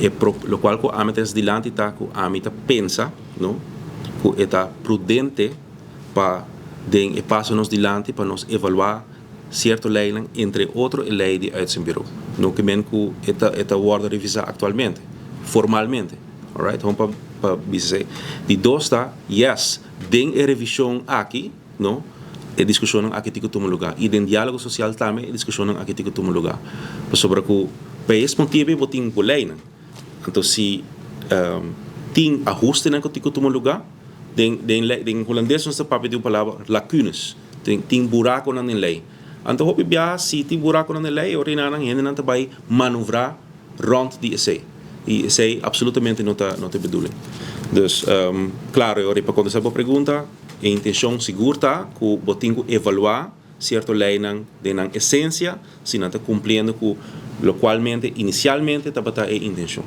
E pro, lokual ku ami ta dilanti ta ku ami ta pensa, no, ku e ta prudente pa den e paso nos dilanti pa nos evaluá sierto leinan, entre otro e lei di uitzendbureau. No ke men ku e ta wòrdu revisá aktualmente, formalmente. Alright, gewoon pa bisa. Di dos ta, yes, den e revishon aki, no, e diskushon aki tin ku tuma lugá. I den diálogo sosial tambe e diskushon aki tin ku tuma lugá. Pasobra ku pa e motibu bo tin leinan. Anto si tin ahustenan ku tin ku tuma lugá, den hulandes nos ta papia di un palabra, lacunes. Tin burakunan den lei. Anto hopi bia si tin burakunan den lei, ora nan hendenan ta bai manobrá rònt di esei. I esei absolutamente no ta bedoeling. Dus, klaro, ora pa kontestá e pregunta, e intenshon sigur ta ku bo tin ku evaluá sierto leinan den nan esensia, si nan ta kumpliendo ku lokual inisialmente tabata e intenshon.